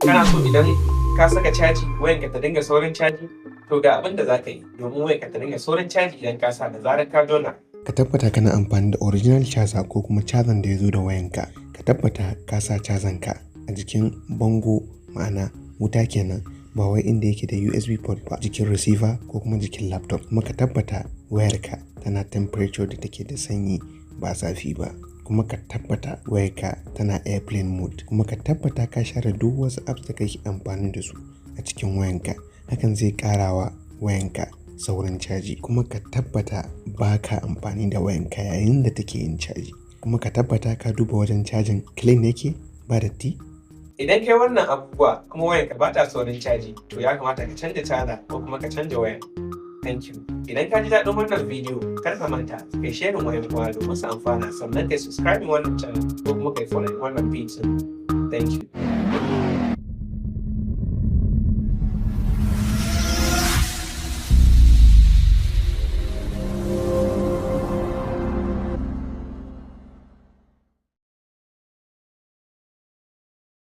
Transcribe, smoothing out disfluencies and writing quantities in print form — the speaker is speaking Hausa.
Kana so idan ka saka caji wayanka ta dinga saurin caji? To, ga abin da za ka yi domin wayanka ta dinga saurin caji idan ka sa da zarar ka jona. Ka tabbata kana amfani da original charger ko kuma charger da ya zo da wayanka. Ka tabbata ka sa charger ka a jikin bango, ma'ana wuta kenan, ba wai inda yake da USB port ba, jikin receiver ko kuma jikin laptop. Kuma ka tabbata wayarka tana temperature da take da sanyi, ba zafi ba. Kuma ka tabbata wayarka tana airplane mode. Kuma ka tabbata ka share duk wasu apps da kake amfani da su a cikin wayanka. Hakan zai ƙara wa wayanka saurin caji. Kuma ka tabbata ba ka amfani da wayanka yayin da take yin caji. Kuma ka tabbata ka duba wajen cajin clean yake, ba datti. Idan kai wannan abubuwa kuma wayanka ba ta saurin caji, to ya kamata ka canja caja ko kuma ka canja wayan. Thank you. Idan ka ji daɗin wannan bidiyo, kar ka manta kai sharing wa 'yan uwa domin su amfana, sannan kai subscribing wannan channel ko kuma kai following wannan page. Thank you.